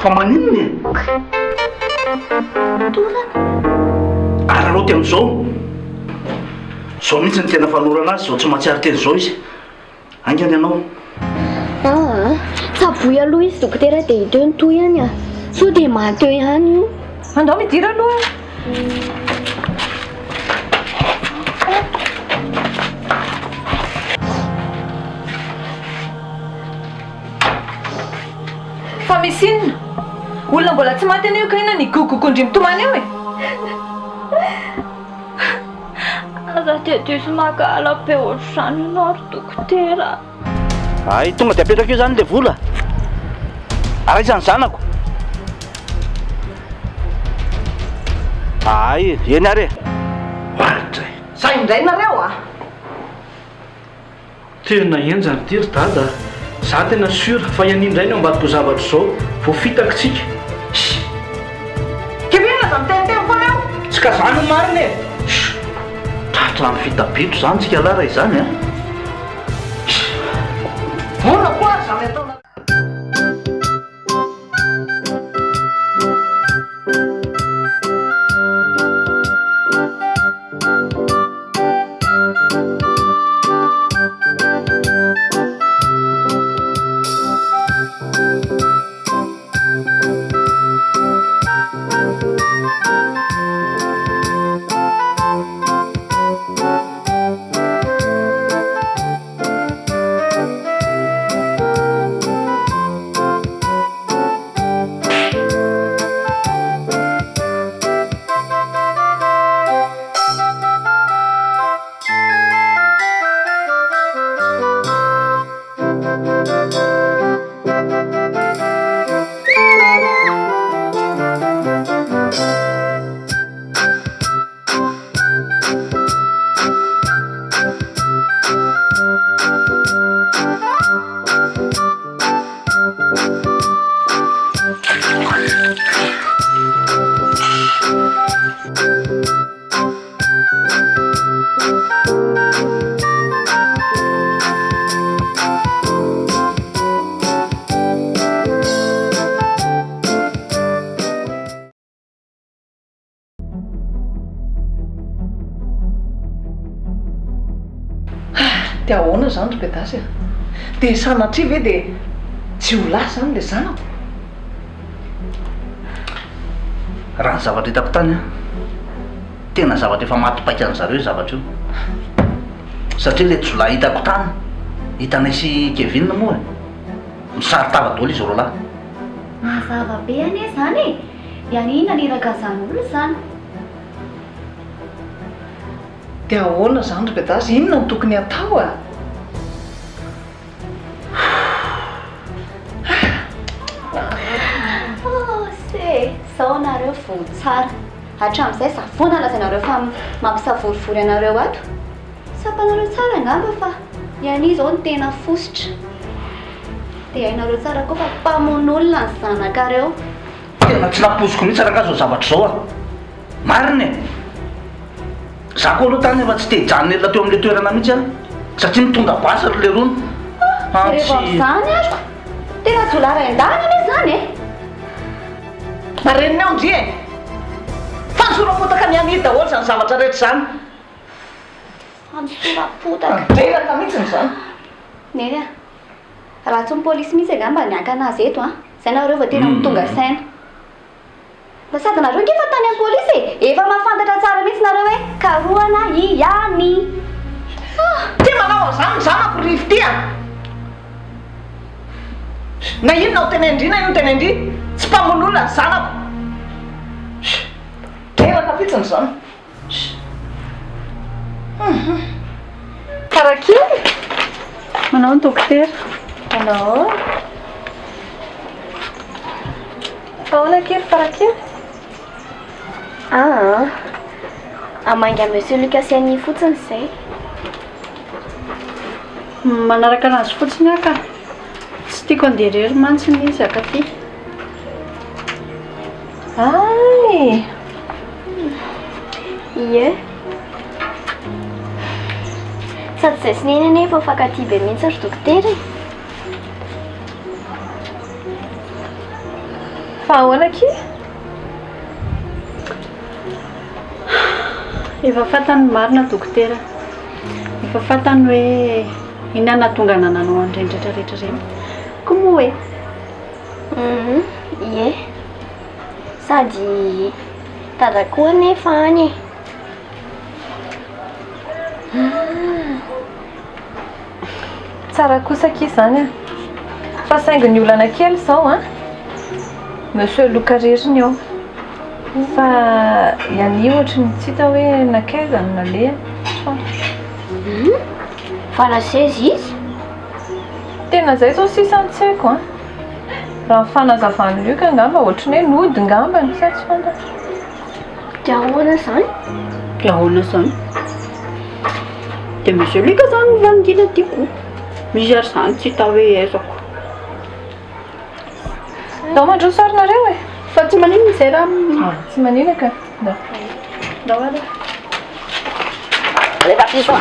Fa maninona e? Dorana. Araraoty amin'izao. Izao mihitsy ny tena fanorana azy, izao tsy mahatsiaro tena izao izy. Haingana ianao. Aa, tsaboy aloha izy dokotera dia hita eo ny tohiny a. Sao dia maty eo ihany io. Andao midira aloha e. Fa misy inona? Olona mbola tsy maty anie io ka inona ny gogogon-dry mitomany eo e? Aza dia diso mankahala be ohatr'izany ianao ry dokotera a! Hay, tonga dia apetraka eo izany ilay vola? Ary aiza ny zanako? Hay, eny ary e! Oadray! Zay indray nareo a! Tena henjana ity ry dada a! Za tena sûr fa i Annie indray no ambadik'io zavatra izao, voafitaka tsika. Shh! Kevin aza miteniteny foana eo! Tsy ka zany no marina e! Shh! Tratra amin'ny fita-bitro zany tsika lahy raha izany a! Shh! Mora koa ary izany ataonareo. Dia ahoana izany ry Bedasy a? Dia sanatria ve dia jiolahy izany ilay zanako? Raha ny zavatra hitako tany an, tena zavatra efa maty paika an-dry zareo io zavatra io. Satria ilay jiolahy hitako tany, hitanay sy Kevin moa e, misaron-tava daholo izy roalahy. Mazava be anie izany e! I Annie naniraka an'izany olona izany. Dia ahoana izany ry Bedazy, inona no tokony hatao a? Ose, izao nareo vao tsara. Hatramin'izay za foana lazainareo fa mampisavorivory anareo ato. Tsapanareo tsara angamba fa i Annie izao no tena fositra. Dia hainareo tsara koa fa mpamono olona ny zanakareo. Tena tsy nampoiziko mihitsy rangaha izao zavatra izao a! Marina e! Za koa aloha tany efa tsy te hijanona ela teo amin'ilay toerana mihitsy aho satria mitondra basy ry lerony. Ah, jereo amin'izany ary! Tena jiolahy rain-dahiny anie izany e! Marenina eo ndry e! Fanosoram-potaka an'i Annie daholo izany zavatra rehetra izany. Fanosoram-potaka. Tanteraka mihitsy izany. Neny a! Raha tsy ny polisy mihitsy angamba ny hakana azy eto an! Izay nareo vao tena ho tonga saina. Fa sady nareo nge efa tany amin'ny polisy e! Efa mahafantatra tsara mihitsy nareo hoe karohana ihany. Ah! Tsy manao an'izany ny zanako ry Fitia a! Na inona ho tenenin-dry na inona ho tenenin-dry, tsy mpamono olona ny zanako. Reraka fotsiny izany. Karakely? Manao ny dokotera. Manao ahoana? Fa ahoana akia ry Farakely? Aa, hamangy an'i Monsieur Lucas sy Annie fotsiny izay. Manaraka anazy fotsiny aho ka. Tsy tiako handeha irery mantsy izy hankaty. Hay! Ie. Sady izay sy Neny anie efa mifankatia be mihitsy ry dokotera e. Fa ahoana akia? Efa fantany ny marina dokotera. Efa fantany hoe inona no nahatonga anah nanao an'ireny rehetra rehetra ireny. Koa moa e. Hum, ie. Sady dada koa anefa any e. Tsara kosa akia izany an. Fa saingy ny olana kely izao an, Monsieur Luc irery ny ao. Fa i Annie ohatry ny tsy hita hoe nankaiza no nalehany, tsy fantatro. Hum, fa lasa aiza izy? Tena izay izao sisa no tsy haiko an. Raha ny fanazavan'i Luc angamba ohatry ny hoe nody ngambany sa tsy fantatro. Dia ahoana izany? Dia ahoana izany? Dia Monsieur Luc izany no vangiana tiako. Misy ary izany tsy hita hoe aiza ko. Ndao mandroso ary nareo e. Fa tsy maninona izay raha. Tsy maninona ka. Ndao. Ndao ary. Alefa piso a.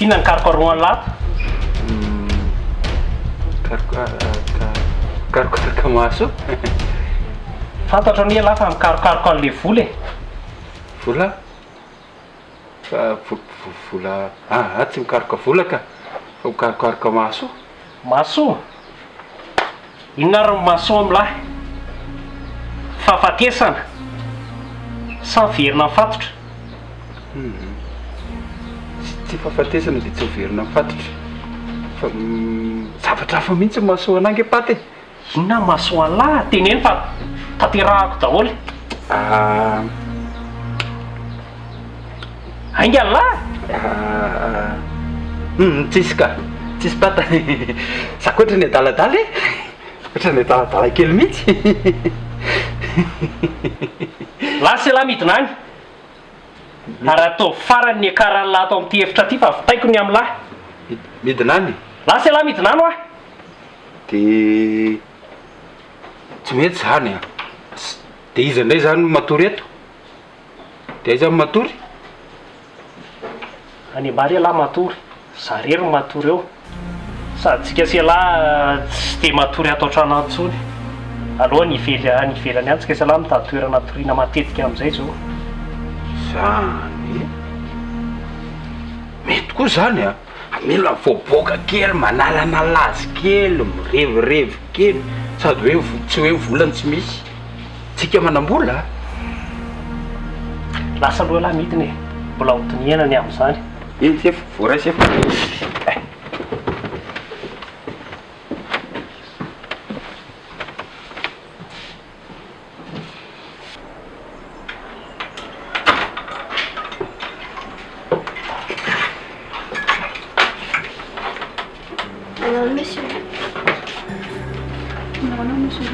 Inona ny karokarohan'ny lato? Karokaroka maso. Fantatro anie ialahy fa mikarokaroka an'ilay vola e. Vola? Fa vola, aa tsy mikaroka vola ka, fa mikarokaroka maso. Maso? Inona ary ny maso amin'lahy? Fahafatesana sa miverina mifatotra? Humm. Tsy fahafatesana dia tsy miverina mifatotra. Fa zavatra hafa mihitsy ny maso anah nge paty e! Inona ny maso an'lah? Teneno fa tanterahako daholo. Ah. Haingana lah! Ah. Humm tsisy ka! Tsisy pata. Za koa ohatran'ny adaladala e! Ohatran'ny adaladala kely mihitsy. Lasa elah midina any. Ary ataovy farany ny hiakaran'lah ato amin'ity efitra ity fa vitaiko ny amin'lah. Midina any? Lasa elah midina any hoa! Dia tsy mety izany an! Dia iza indray izany no matory eto? Dia aiza no matory? Any ambany ialahy matory, za rery no matory eo. Sady tsika sy ialahy tsy dia matory ato an-trano ato intsony. Aleo any ivelany any ivelany any tsika sy ialahy mitady toerana hatoriana matetika amin'izay izao. Zany e! Mety koa zany an! Mila mivoaboaka kely, manalanala azy kely, mirevirevy kely, sady hoe tsy hoe vola no tsy misy. Tsika manam-bola a! Lasa aloha ialahy midina e! Mbola ho dinihana ny amin'izany. Eny sefo, voaray sefo. Eh. Manao monsieur. Manao monsieur.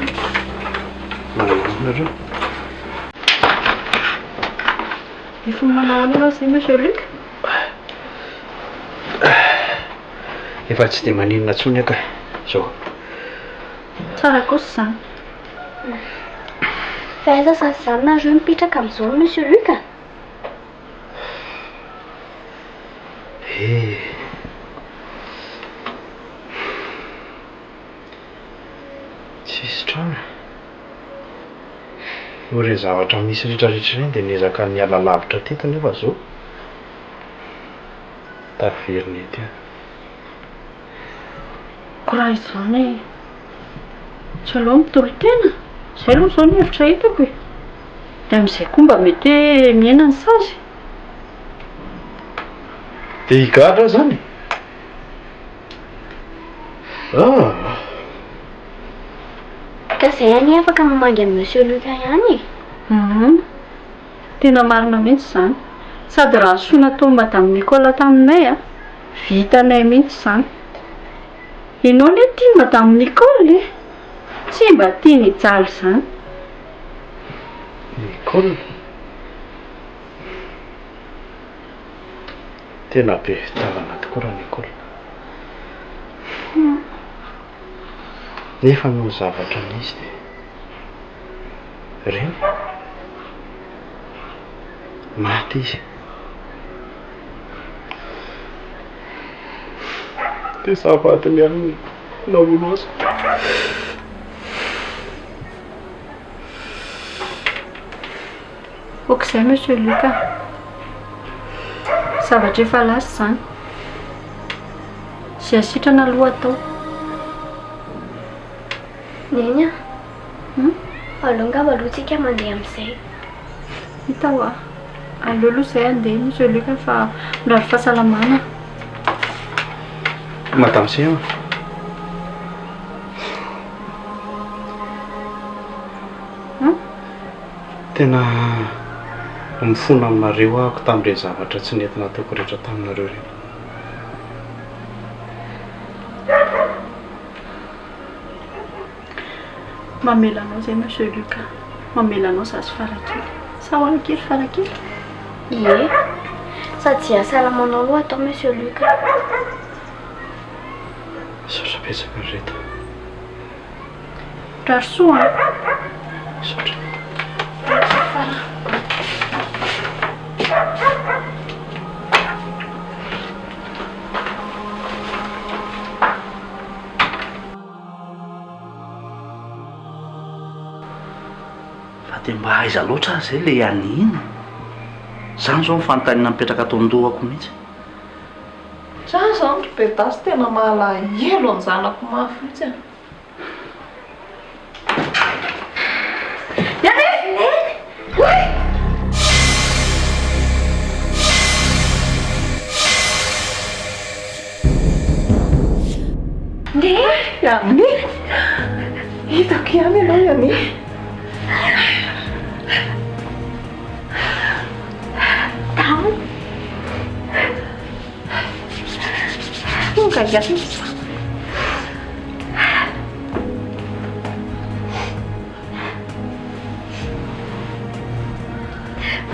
Manao nareo. Efa manao ahoana ianao izay monsieur Luc? Efa tsy dia maninona intsony aho ka, zao. Tsara kosa izany. Fa aiza sasy izany nareo mipetraka amin'izao monsieur Luc a? Eh. Tsisy trano e. Noho ireny zavatra misy rehetra rehetra ireny dia niezaka niala lavitra teto nefa zao taverina eto ihany. Ko raha izany tsy aleo mitolo-tena? Izay aloha izao ny hevitra hitako e. Dia amin'izay koa mba mety hoe mihena ny sazy. Dia higadra aho izany? Ah! Ka izay anie afaka mamangy an'i Monsieur Luc ihany e! Hum, tena marina mihitsy izany. Sady raha ny soa nataon'i Madame Nicole taminay an, vitanay mihitsy izany. Ianao anie tia Madame Nicole e! Tsy mba tiany hijaly izany. Nicole? Tena be fitiavana tokoa ra Nicole. Nefa noho ny zavatra nisy dia reny maty izy. Dia za vadiny ihany no namono azy. Ok izay Monsieur Luc a. Zavatra efa lasa izany. Izay sitrana aloha atao. Neny a! Aleo angamba aloha tsika mandeha amin'izay. Hita hoa. Aleo aloha izay handeha Monsieur Luc fa mirary fahasalamana. Madame Sema. Tena mifona aminareo ahako tamin'ireny zavatra tsy nety nataoko rehetra taminareo ireny. Mamela anao izay Monsieur Luc a. Mamela anao za sy Farakely. Sa ahoana akia ry Farakely? Ie. Sady izay hahasalamanao aloha atao Monsieur Luc a. Misaotra betsaka ry reto. Mirary soa an! Misaotra. Fa dia mba aiza loatra ary izay ilay an'iny? Izany izao no fanontaniana mipetraka ato an-dohako mihitsy. Za zany ry Bedasy tena mahalahelo an-janako mafy mihitsy an. Yanni! Hitako ihany ianao Yanni. Dada. Tonga ihany za.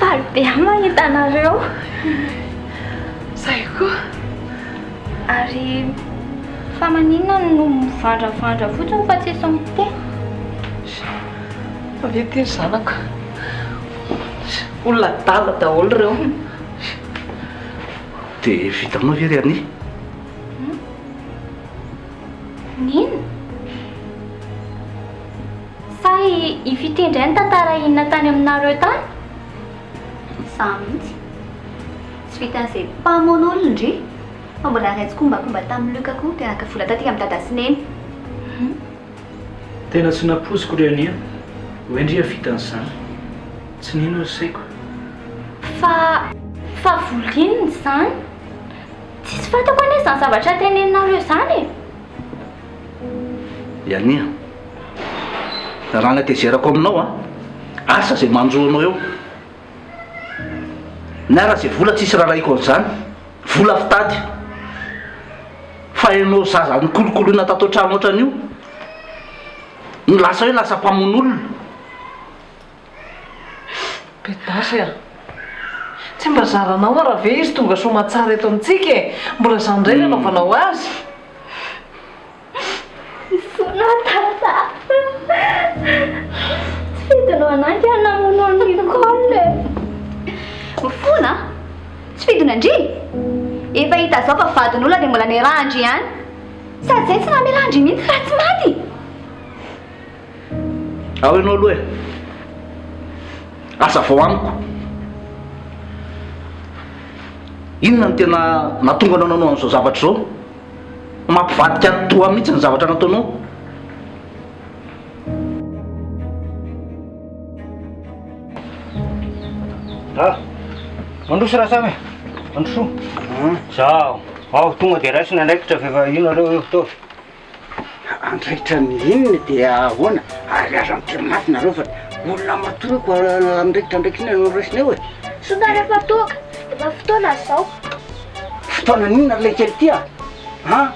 Faly be aho mahita anareo. Zay koa. Ary fa maninona no mivandravandra fotsiny fa tsisy miteny? Avia aty ry zanako. Olona adala daholo ireo. Dia vitanao ve ry Annie? N'inona? Sa i Fitia indray nitantara inona tany aminareo tany? Za mihitsy. Tsy vitan'izay mpamono olona ndry fa mbola niray tsikombakomba tamin'i Luc koa dia naka vola taty amin'i Dada sy Neny. Tena tsy nampoiziko ry Ania hoe ndry hahavita an'izany. Tsy nino ny saiko. Fa fa vola inona izany? Tsisy fantako anie izany zavatra teneninareo izany e! Iania, raha ny hatezerako aminao an, asa izay manjo anao eo. Ny ahy raha izay vola tsisy rarahiko an'izany, vola fitady. Fa ianao zaza nikolokoloina tato an-trano ohatran'io, no lasa hoe lasa mpamono olona. Bedasy a! Tsy mba zaranao ara ve izy tonga soamatsara eto amintsika e! Mbola izany indray no anaovanao azy? Mifona Dada a! Tsy fidinao anah kay namono an'i Nicole e! Mifona? Tsy fidiny an-dry? Efa hita zao fa vadin'olona dia mbola niarahan-dry ihany. Sady zay tsy namela an-dry mihitsy raha tsy maty. Ao ianao aloha e! Hazavao amiko. Inona no tena nahatonga anao nanao an'izao zavatra izao? Mampivadika atidoha mihitsy ny zavatra nataonao. Ah, mandroso Rasamy e. Mandrosoa. Zao. Ao, tonga dia raiso ny andraikitra fa efa io nareo io, ataovy. Andraikitra ny inona dia ahoana? Ary aza miteny mafy nareo fa olona matory io ko andraikitra andraikitra inona no raisina eo e? Soa rehefa toaka, efa fotoana izao. Fotoana inona ry lekely ty a? An?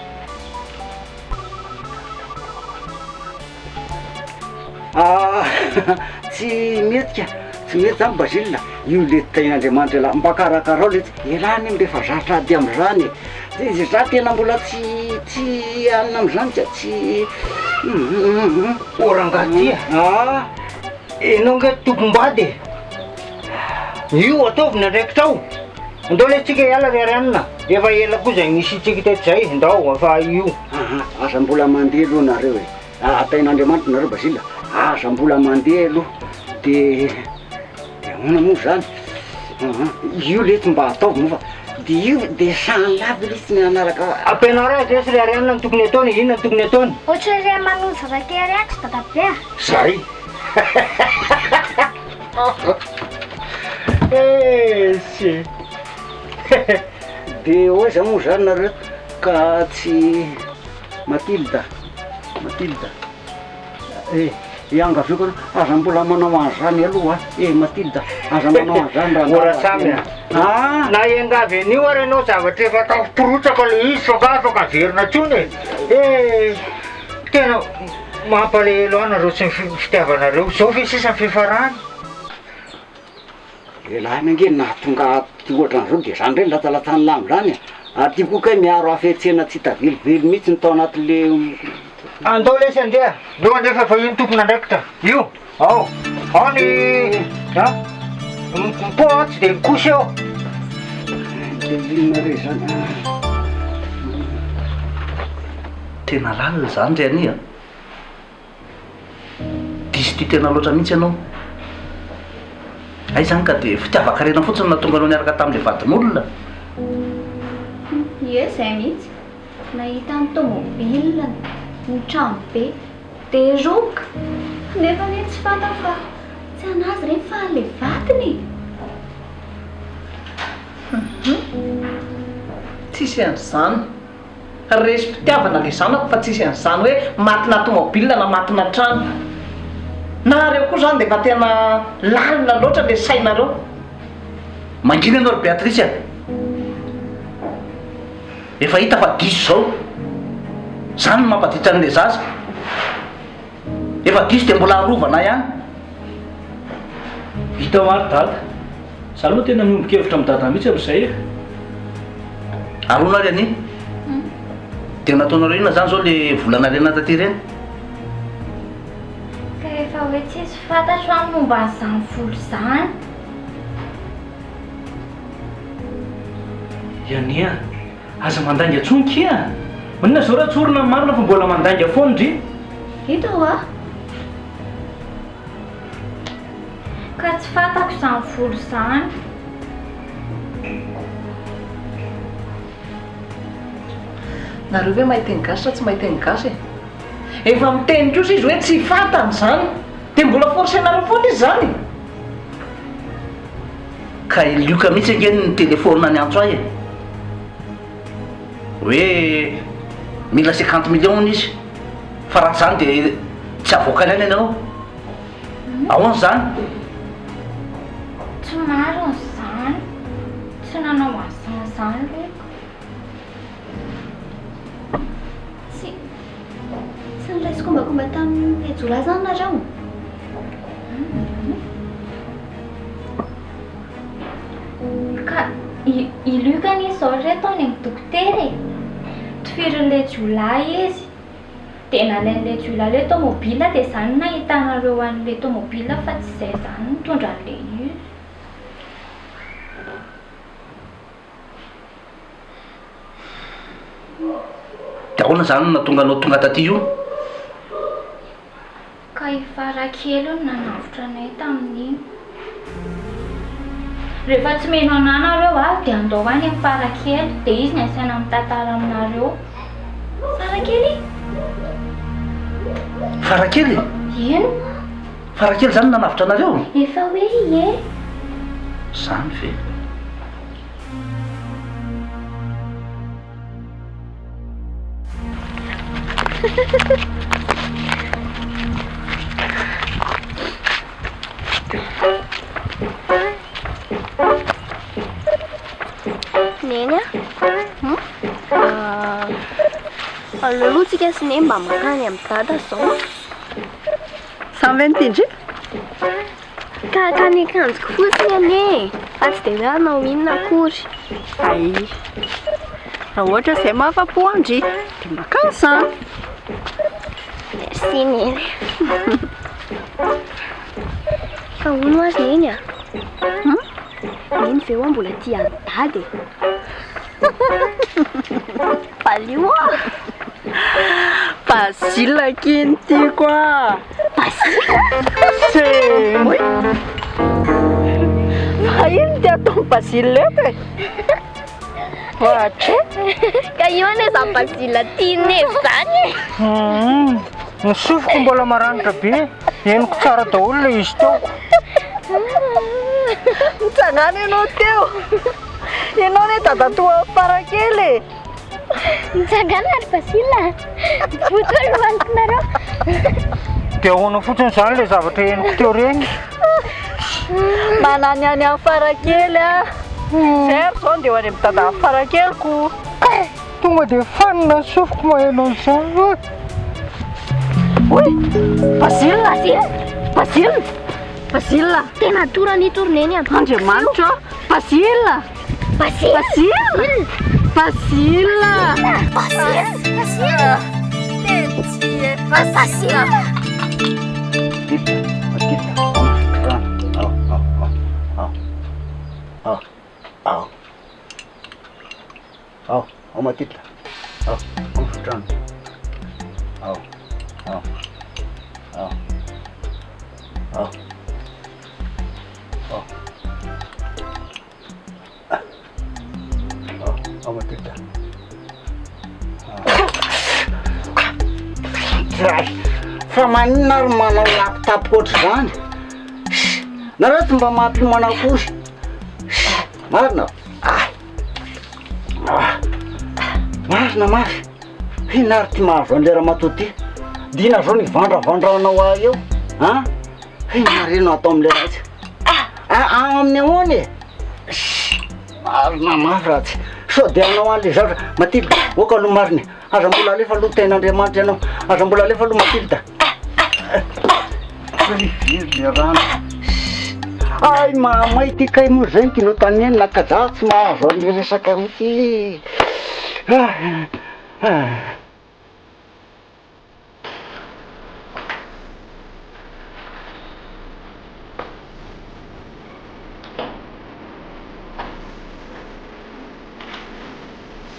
Ah, tsy mety ka, tsy mety zany Basile, io lety tahin'Andriamanitra elah, mba karakarao letsy, elah anie mba efa zatra ady am'zany e, de za tena mbola tsy tsy anona am'zany ka, tsy hum. Ô rangahy ty a! Ah! Enao nge tompom-bady e! Io ataovy ny andraikitrao! Ndao lesy tsika hiala ry Ariane, efa ela koa zay nisiantsika teto zay, ndao fa io. Aha, aza mbola mandeha aloha nareo e! Ah, tahin'Andriamanitra nareo Basile, aza mbola mandeha aloha, de de ahoana moa zany? Aha, io letsy mba ataovy moa fa de io de sahan'lah ve letsy ny hanaraka. Ampianaro azy lesy ry Ariane ny tokony ataony e, inona no tokony ataony? Ohatran'ireny manolo zazakely ireny ry dadabe a! Zay! Esy! De hoaiza moa zany nareo ka tsy Mathilde, Mathilde, eh, iangaviako anao, aza mbola manao an'izany aloha a, eh Mathilde, aza manao an'izany rangahy. Mora samy a! Ah! Na iangavy an'io ary ianao zavatra efa tafitorotsaka le izy fa nga afaka averina intsony e! Eh! Tena mampalahelo ahy nareo sy ny fitiavanareo, zao ve sisa ny fiafarany? Lehilahy ange nahatonga aty ohatran'izao dia zany ndray ny latsalatsan'ny lamba zany e! Ary ty koa kay miaro hafetsena tsy hita velively mihitsy ny tao anatin'le. Andao lesy andeha, ndao andeha fa efa io ny tompon'andraikitra, io, ao, ao ny a, mipoa tsy dia mikosy eo. Dia inona re zany a. Tena lalina izany ry Ania a! Diso tia tena loatra mihitsy ianao. Hay izany ka dia fitiavan-karena fotsiny no nahatonga anao niaraka tamin'ilay vadin'olona. Ie, izay mihitsy. Nahita ny tomobilina, ny trano be, dia roboka. Nefa anie tsy fantany fa tsy an'azy ireny fa an'ilay vadiny e. Tsisy an'izany. Resim-pitiavana le zanako fa tsisy an'izany hoe matina tomobile na matina trano. Nareo koa zany de efa tena lalina loatra le sainareo. Mangina ianao ry Béatrice a! Efa hita fa diso izao. Izany no mampaditra an'ilay zaza. Efa diso dia mbola arovana ihany. Vita ho ary dada. Za aloha tena miombon-kevitra amin'i dada mihitsy amin'izay e. Aroana ary anie. Dia nataonareo inona izany izao le vola nalaina taty ireny? Ka efa hoe tsisy fantatro aho ny momba an'izany vola izany. Iania. Aza mandainga tsony kia! Maninona zao raha tsorina ny marina fa mbola mandainga foana ndry? Hita hoa! Ka tsy fantako izany vola izany. Nareo ve mahay teny gasy sa tsy mahay teny gasy e? Efa miteny kosa izy hoe tsy fantany izany, dia mbola forcer-nareo foana izy izany? Ka i Luc mihitsy ange no nitelefaonina niantso ahy e! Hoe mila cinquante millions hono izy fa raha tsy izany dia tsy avoakany any ianao. Ahoana izany? Tsy marina izany. Tsy nanao an'izany izany Luc. Tsy tsy niray tsikombakomba tamin'ilay jiolahy izany nareo? Ka i i Luc anie izao ry reto any amin'ny dokotera e! Tifirin'ilay jiolahy izy, dia nalain'ilay jiolahy ilay tomobile dia izany no nahitanareo an'ilay tomobile fa tsy izay izany nitondra an'ilay izy. Dia ahoana izany no nahatonga anao tonga taty io? Ka i Farakely no nanavotra anay tamin'iny. Rehefa tsy mino anah nareo a, dia andao any amin'i Farakely, dia izy no asaina mitantara aminareo. Farakely? Farakely? Eny. Farakely izany no nanavotra anareo? Efa hoe ie. Izany ve? Neny a! Aleo aloha tsika sy Neny mba mankany amin'i Dada izao. Izany ve no tian-dry? Ka ka ny akanjoko fotsiny anie e! Fa tsy dia hoe hanao inona akory. Hay! Raha ohatra izay mahafa-po an-dry dia mankany izany. Merci Neny. Fa hono ho'aho ry Neny a! Neny ve ho'a mbola tia an'i Dada e? Valio hoa! Basile akia ny tiako a! Basile? Seny! Fa ino ty ataon'i Basile eto e? Ohatra e! Ka io anie izany Basile tian'i Neny izany e! Hum, ny sofiko mbola maranitra be, henoko tsara daholo ilay izy teo. Nitsangana ianao teo. Ianao anie dadatoa farakely e. Mitsangana ry Basile a. Mivoto ny lohalik'nareo. Dia ahoana fotsiny izany ilay zavatra henoko teo ireny? Manany any amin'ny farakely aho. Zay ary izao ndeha ho any amin'ny dadan'ny farakeliko. Tonga dia fanina ny sofiko maheno an'izany. Oy! Basile! Basile! Basile! Basile! Tena torana ito ry Neny a. Andriamanitra ô! Basile! Basile! Basile! Basile! Basile! Basile! Basile! Matilda, Matilda, ao, ao, ao, ao, ao, ao. Ao, ao Matilda. Ao, ao misotro rano. Ao, ao, ao, ao, ao. Ao, ao Matilda. Dray, fa maninona ary manao lapitapy ohatr'izany? Nareo tsy mba mampiomana akory. Marina? Ah. Marina mafy. Inona ary ty mahazo an'ilay ramatoa ty? Dina zao ny vandravandranao ahy eo. An? Inona ary no atao amin'ilay ratsy? Ah, amin'ny ahoana e? Marina mafy ratsy. Sao dia hanao an'ilay zavatra. Matilda, oka aloha marina. Aza mbola alefa aloha tenin'Andriamanitra ianao. Aza mbola alefa aloha Matilda. Very le rano. Ay mahamay ty kay moa zay ty no tanenina ka za tsy mahazo an'le resaka mihitsy. Ah, ah.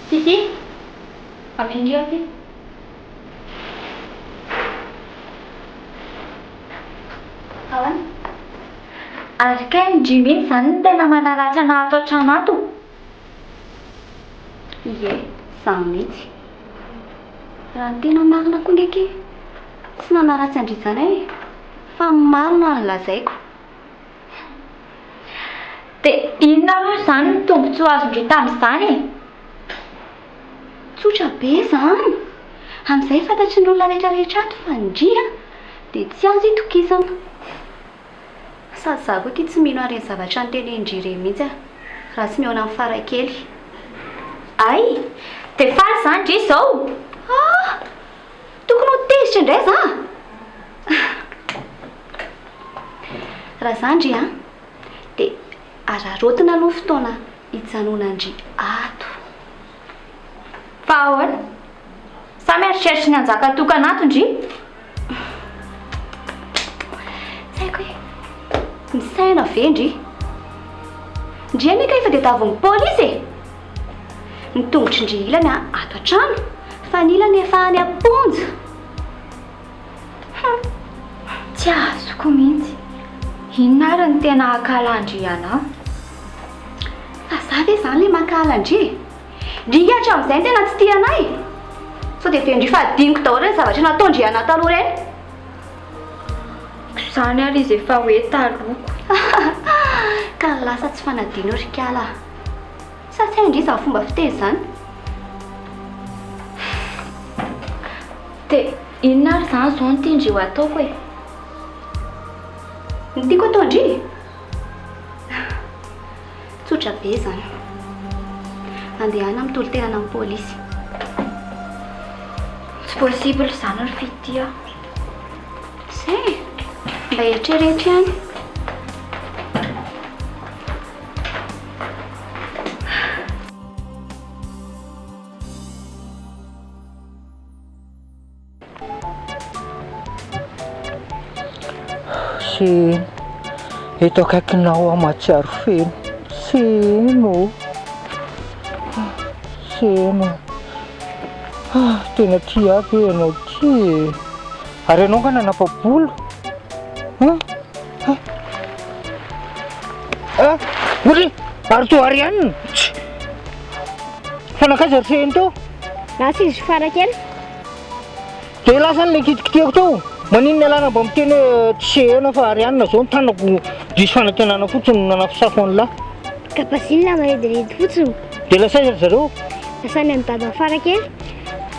Sisy, ampindrio aty. Ahoana? Ary kay ndry mihitsy izany no tena manaratsy anah ato an-trano ato? Ie, izaho mihitsy. Raha ny tena marina koa nge akia, tsy nanaratsy an-dry izany aho e! Fa ny marina no lazaiko. Dia inona aloha izany no tombontsoa azon-dry tamin'izany e? Tsotra be izany! Amin'izay fantatry ny olona rehetra rehetra ato fa ndry an, dia tsy azo itokisana. Sady za koa ity tsy mino an'ireny zavatra notenenin-dry ireny mihitsy aho, raha tsy mihaona amin'ny farakely. Hay! Dia faly izany ndry izao? Ah! Tokony ho tezitra indray za! Raha za ndry an, dia araraotina aloha fotoana hijanonan-dry ato. Fa ahoana? Sa mieritreritra ny hanjaka tokana ato ndry? Tsy haiko e! Misaina ve ndry? Ndry anie ka efa tadiavin'ny polisy e! Ny tongotry ndry ilany ato an-trano fa ny ilany efa any am-ponja. Hum! Tsy azoko mihitsy. Inona ary no tena hankahalan-dry anà? Fa za ve zany le mankahala an-dry e? Ndry nge hatramin'izay no tena tsy tia anah e! Sao dia ve ndry fa adinoko daholo ireny zavatra nataon-dry anah taloha ireny? Ko izany ary izy efa hoe taloha. Ka ny lasa tsy fanadino ry kala a! Sa tsy hain-dry izany fomba fiteny izany? Dia inona ary izany izao no tian-dry ho ataoko e? Ny tiako atao-ndry? Tsotra be izany. Andehana mitolo-tena any amin'ny polisy. Tsy possible izany ry Fitia. Izay e! Mba eritrereto ihany. Seno, eto akaikinao aho mahatsiaro feno. Seno ô! Seno. Ah, tena tia ahy ve ianao ity e? Ary ianao nga nanapa-bolo? Hein? Ah! Ah! Ory! Ary toa Ariane! Tch! Fa nankaiza ry Seno teo? Lasa izy fara kely. Dia lasa ny kitikitihako teo. Maninona ialahy raha mba miteny hoe tsy sehena fa Ariane zao ny tanako diso fanantenana fotsiny no nanafosafo an'lah. Ka Basile manedididy fotsiny. Dia lasa aiza ry zareo? Lasa any amin'i dada fara kely.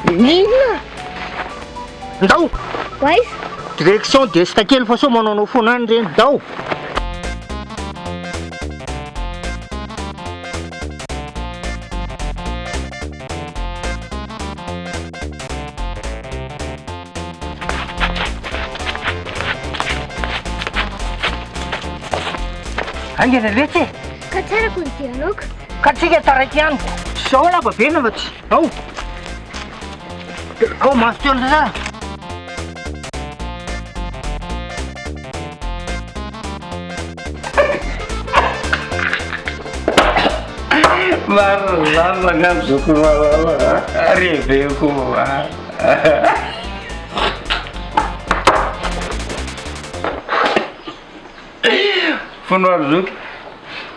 Inona? Ndao! Ho aiza? Direction Desta kely fa sao manaonao foana any ireny. Ndao! Haingana letsy e! Ka tsara ko ny dianao ka. Ka tsika taraiky ihany. Zao lava be na fa tsy. Ao. Ao maso teo ndray. Marina zany rangah zoky malala a, reveko a. Fono ary zoky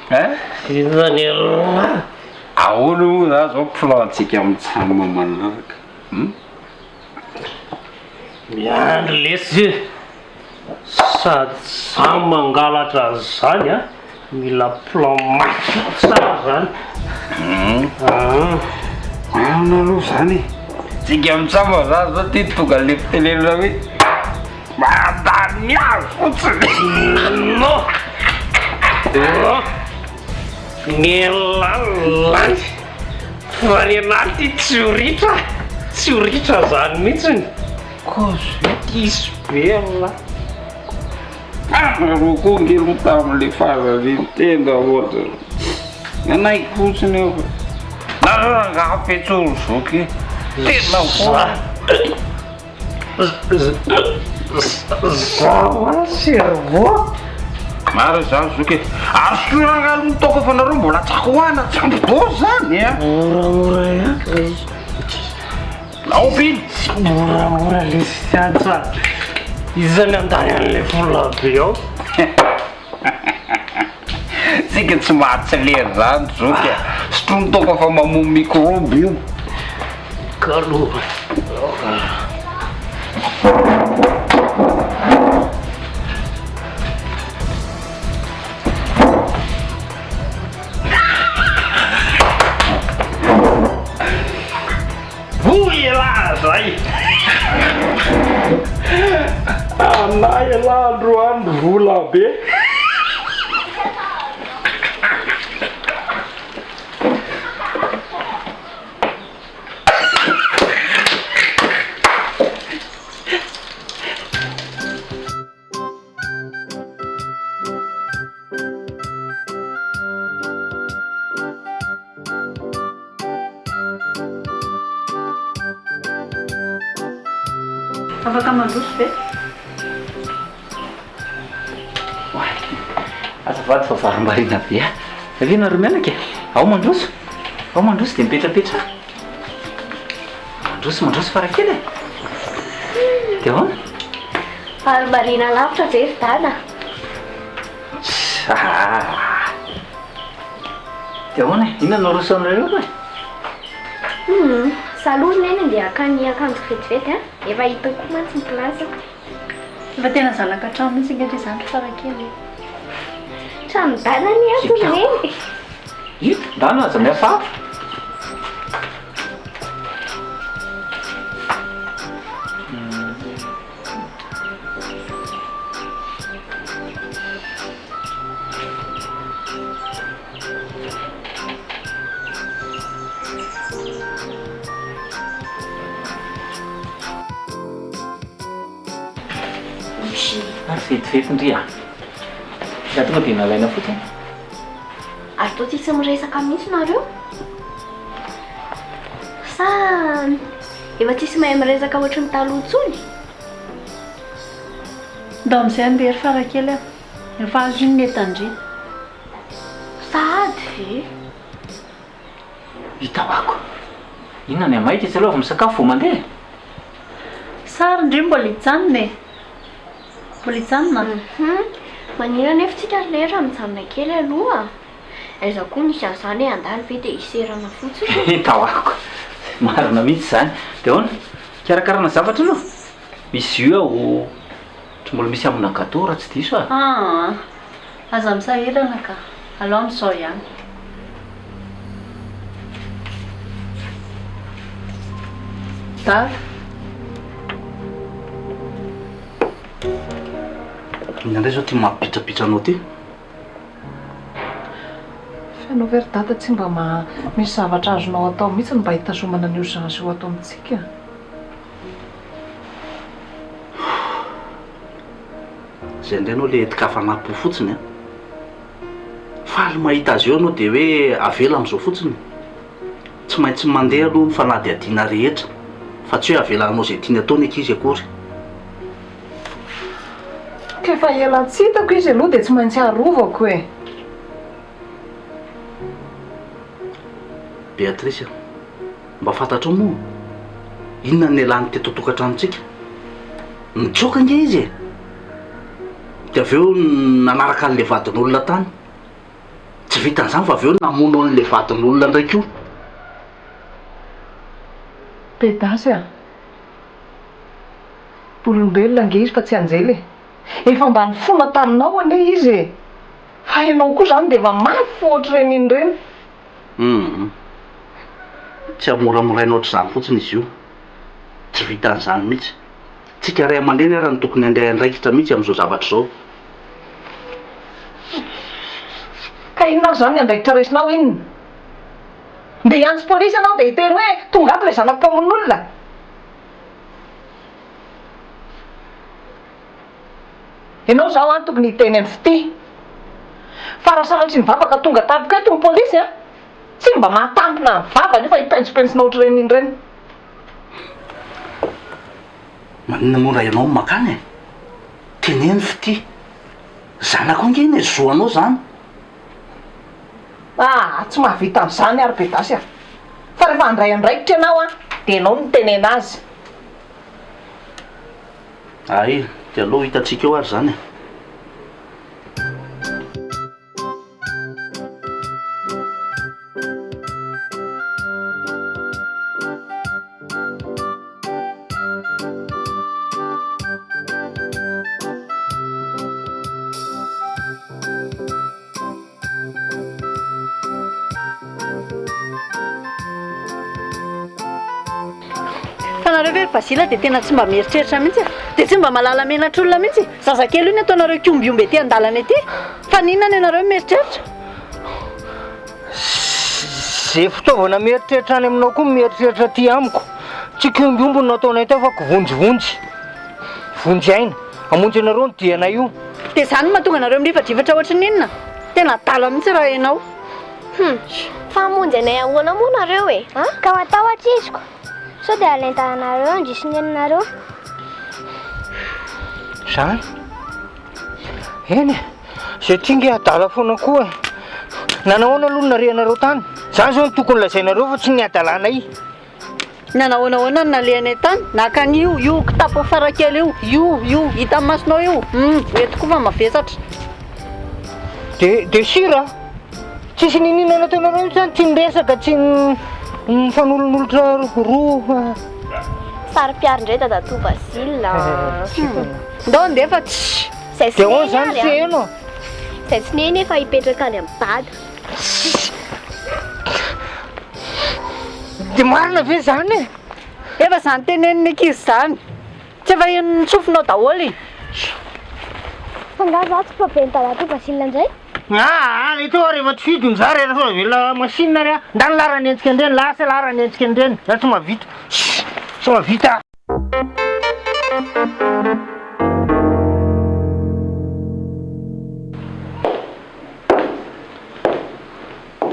a. Inona ny elah? Ahoana moa zany zao plan-tsika amin'ny tsam manaraka? Hum? Miandry lesy e! Sady za mangalatra an'izany a, mila plan mafy tsara zany. Marina aloha zany e! Tsika mitsamba zany zao ty tonga le fitenenana hoe mandany azy fotsiny. Non! Non! Ny lany lany fa ny anahy ty tsy ho ritra, tsy ho ritra zany mihitsiny. Kozy diso be Allah. Nareo koa nge aloha tamin'le farany tenda ohatra nanaiky fotsiny aho fa nareo rangaha petsoro zoky tena foana. Zaho a cerveau. Marina izany zoky e. Ary soa rangaha aloha ny toaka fa nareo mbola tsakoana tsy ampy dose zany a. Moramora ihany. Aompy iny! Tsy moramora lesy ty antsa a! Iza ny handany an'ilay vola be ao? Tsika tsy mahatsy lery zany zoky a! Sotroy ny toaka fa mamono microbe io. Kalo. Voa ialahy zay! Anah ialahy androany vola be. Afaka mandroso ve? Azafady fa varimbariana be aho. Avia nareo mianaka e. Ao mandroso. Ao mandroso dia mipetrapetraha. Mandroso mandroso farakely e. Dia ahoana? Varimbariana lavitra ve ry dada? Ah. Dia ahoana e? Inona no aroso anareo e? Hum, za aloha ry neny andeha haka ny akanjo vetivety a. Efa hitako koa mantsy ny place-ko. Efa tena zanaka trano mihitsy ange ry zandry farakely e. Tranon'i dada anie ato ry neny. Io, ndana aza mihafahafa. Sushi. Ary vetivety ndry a! Za tonga dia nalaina fotsiny. Ary toa tsisy miresaka mihitsy nareo? Sa efa tsisy mahay miresaka ohatry ny taloha intsony? Ndao amin'izay andeha ry farakely a! Efa azo iny ny entan-dry. Sahady ve? Hita ho'ako. Inona ny hamaika etsy aloha avy misakafo vao mandeha e? Sary ndry mbola hijanona e! Mbola hijanona? Hum, maninona anefa tsika ry lery raha mijanona kely aloha? Aiza koa misy an'izany hoe handalo ve dia hiserana fotsiny? Hita ho'ako. Marina mihitsy izany. Dia ahoana? Hikarakarana zavatra aloha? Misy jus ao. Tsy mbola misy ambina gâteau raha tsy diso aho. Aa! Aza misahirana ka. Alao amin'izao ihany. Dada. Inona indray izao ity mampibitrabitra anao ity? Fa ianao ve ry dada tsy mba maha misy zavatra azonao atao mihitsy ny mba hitazomana an'io zaza io ato amintsika? Zay indray anao le entin-kafanam-po fotsiny an! Faly mahita azy eo ianao dia hoe avela amin'izao fotsiny? Tsy maintsy mandeha aloha ny fanadihadiana rehetra fa tsy hoe avela hanao izay tiany atao ny ankizy akory. Ka efa ela tsy hitako izy aloha dia tsy maintsy arovako e! Béatrice a! Mba fantatrao moa inona no nialany teto an-tokantranontsika? Nitsoaka ange izy e! Dia avy eo nanaraka an'ilay vadin'olona tany. Tsy vitan'izany fa avy eo namono an'ilay vadin'olona indray koa. Pedasy a! Olombelona ange izy fa tsy anjely e! Efa mba nifona taminao anie izy e! Fa ianao koa izany dia efa mafy fo ohatr'ireny iny ireny. Humm. Tsy hamoramoraina ohatr'izany fotsiny izy io. Tsy vitan'izany mihitsy. Tsika ray aman-dreny ara no tokony handray andraikitra mihitsy amin'izao zavatra izao. Ka inona ary izany ny andraikitra raisinao inona? Ndeha hiantso polisy ianao dia hiteny hoe tonga ato ilay zanako mpamono olona? Ianao izao an tokony hiteny an'i Fitia fa raha sanatria ny vava ka tonga tampoka eto ny polisy an, tsy mba mahatampina ny vavany io fa hipentsompentsona ohatr'ireny iny ireny. Maninona moa raha ianao no makany e? Teneno Fitia. Zanako ange iny e, zo anao izany. Ah, tsy mahavita an'izany aho ry Bedasy a! Fa rehefa handray andraikitra ianao an, dia ianao no mitenena azy. Hay, dia aleo ho hitantsika eo ary izany e. Fa nareo ve ry Basile dia tena tsy mba mieritreritra mihitsy e? Dia tsy mba mahalala menatr'olona mihitsy? Zazakely io ny ataonareo kiombiomby ety an-dalana ety? Fa n'inona ny anareo no mieritreritra? Ze fitaovana mieritreritra any aminao koa mieritreritra aty amiko. Tsy kiombiomby no nataonay tao fa kivonjivonjy. Vonjy aina. Hamonjy anareo ny dianay io. Dia izany no mahatonga anareo mirifadrifatra ohatry ny inona? Tena adala mihitsy raha ianao. Hum, fa hamonjy anay ahoana moa nareo e? An? Ka matahotra iziko. Sao dia alain-dalanareo handrisy ny neninareo. Zany? Eny e, zay ty nge adala foana koa e. Nanahoana aloha ny narehanareo tany? Zany zao no tokony lazainareo fa tsy ny hadalanay. Nanahoanahoana no nalehanay tany? Naka an'io, io kitapo farakely io, io, io, hitan'ny masonao io? Hum, mety koa fa mavesatra. De, de sira? Tsisy niniana nataonareo mihitsy zany, tsy niresaka, tsy nifanolonolotra roa. Saro-piaro indray dadatoa Basile a. Ndao andeha fa tssy. Izay tsy De ahoana neny zany ary tsy a. heno? Izay tsy neny efa hipetraka any amin'i dada. Dia marina ve izany e? Efa izany tenenin'ny ankizy izany. Tsy efa henon'ny sofinao daholo e. Fa nga za tsy mpaben'ny dadatoa Basile indray? Aa, ito ary efa tsy fidiny za rehefa sao avela machine ary a. Ndany lahy raha nenjika an'ireny, lasa lahy raha nenjika an'ireny, za tsy mahavita. Tsy mahavita.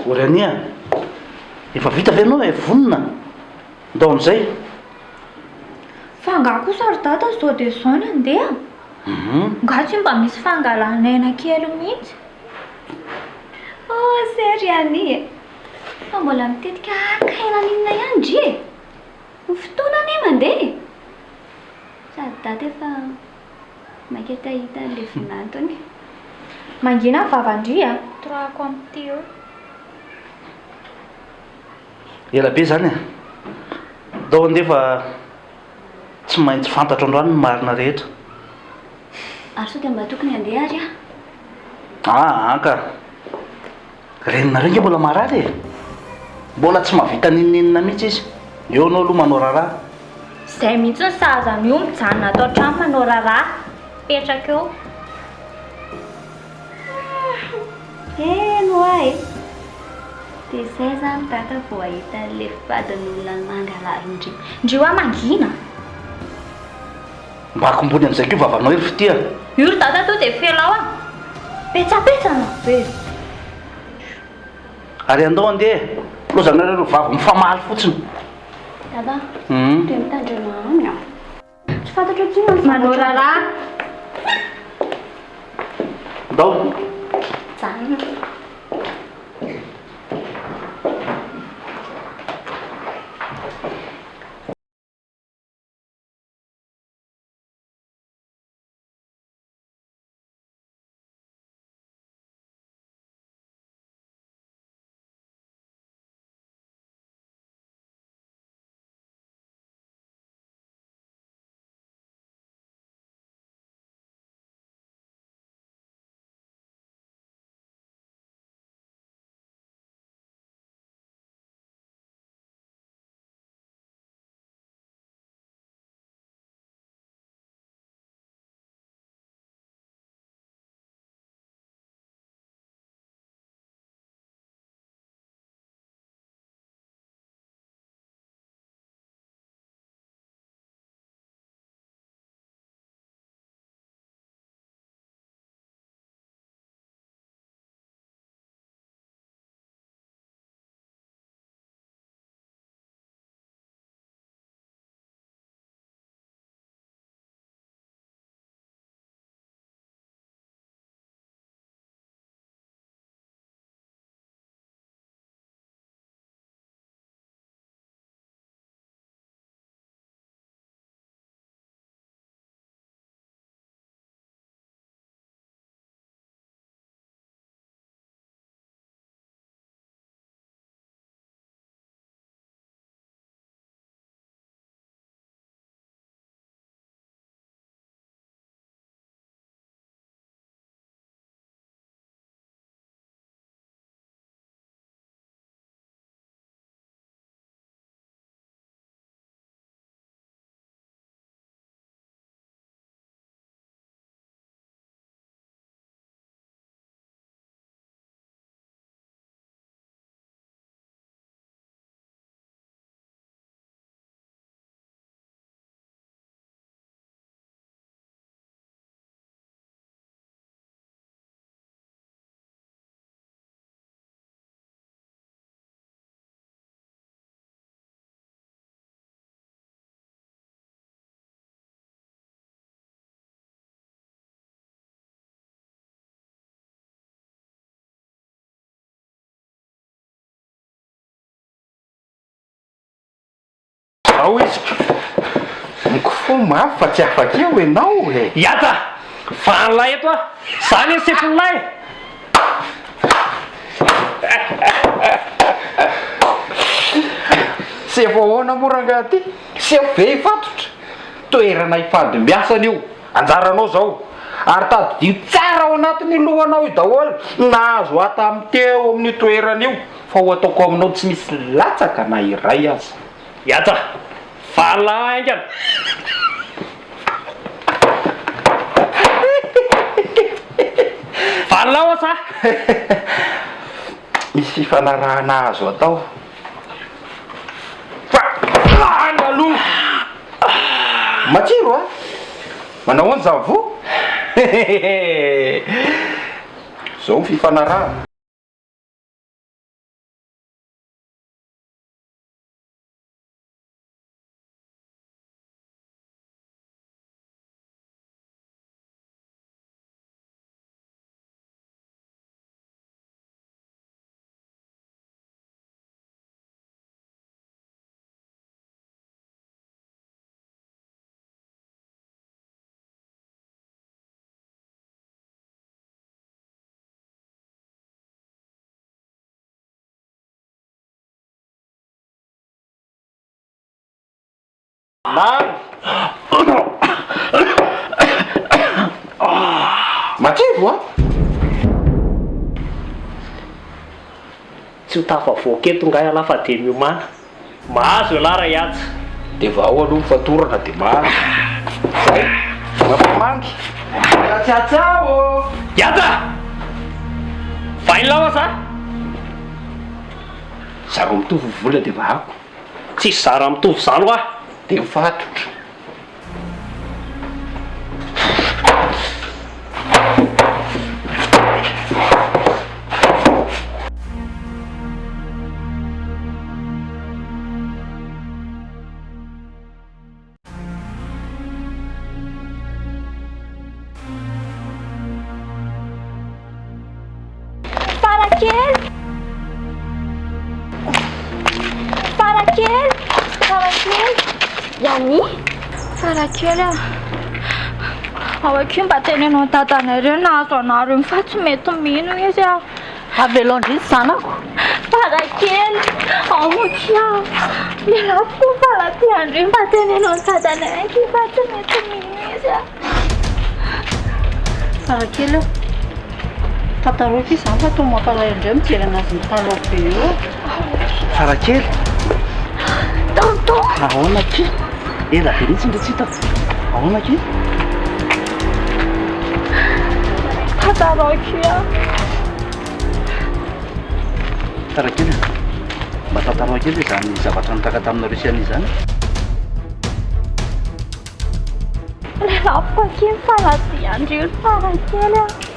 O ry Ania, efa vita ve ianao e? Vonona? Ndao amin'izay. Fa angaha kosa ry dada zao dia izao no handeha? Angaha tsy mba misy fangalana aina kely mihitsy? Oh se ry Ania e! Fa mbola mitetika haka aina n'inona ihany ndry e! Ny fotoana anie mandeha e! Sady dada efa maika te hahita an'ilay vinantony. Mangina ny vavan-dry a! Torahako amin'ity eo. Ela be izany e! Ndao andeha fa tsy maintsy fantatro androany ny marina rehetra. Ary sao dia mba tokony handeha ary aho? Aa ka! Reninareo ange mbola marary e! Mbola tsy mahavita n'inon'inona mihitsy izy. Eo ianao aloha manao raharaha. Izay mihitsy ny sahaza an'io mijanona ato an-trano manao raharaha. Mipetraka eo. Eny hoa e! Dia izay izany dada vao hahita an'ilay vadin'olona nangalarin-dry. Ndry hoa mangina. Mba akombony amin'izay koa vavanao ry fitia. Io ry dada to dia felao a! Petsapetsana be. Ary andao andeha e! Lozanareo roa vavy mifamaly fotsiny. Dada, dia mitandrema aminy a! Tsy fantatro tsinona ny Manao zavatra raharaha. Ndao. Mijanona. Zao izy ko. Mikofoha mafy fa tsy afaka eo enao e. Iata! Vahan'lahy eto aho! Za anie sefon'lahy e! Sefo ahoana moa rangaha ty? Sefo ve hifatotra? Toerana ifandimbiasana io. Anjaranao zao. Ary tadidio tsara ao anatin'io lohanao io daholo ny nahazo ahy tamin'ny teo amin'io toerana io fa ho ataoko aminao tsy misy latsaka na iray aza. Iata! Valina haingana! Valina ao sa? Misy fifanarahana azo atao fa lany aloha! Matsiro a! Manao ahoana izany voa? Hehehe! Izao ny fifanarahana. Mamy! Matsiro an! Tsy ho tafavoaka eto ngahy ialahy fa dia miomàna. Mahazo ialahy Rahihaja. Dia vao aloha ny fatorana dia mahazo. Zay! Mampamandry. Ciao ô! Hihaja! Vahiny lahy hoa za! Zareo mitovy ny vola dia vahako. Tsisy zara mitovy zany hoa! Dia mifatotra. Farakely! Farakely! Farakely! Yani? Farakely ah! Ao akia mba teneno an'i dadanareo nahazo anareo iny fa tsy mety mino izy ah! Avelao ndry ny zanako. Farakely! Ao akia! Mialako fara-piandry mba teneno an'i dadanay akia fa tsy mety mino izy ah! Farakely oh! Tantarao akia izany fa toa mampalahelo indray mijery anazy mitalao be eo e! Farakely! Tonton! Ahoana akia? Ela be mihitsy ndry tsy hitako. Ahoana akia? Tantarao akia. Farakely a! Mba tantarao kely izany zavatra nitranga taminareo sy Annie izany. Lelafiko akia ny faladia ndry ry Farakely a!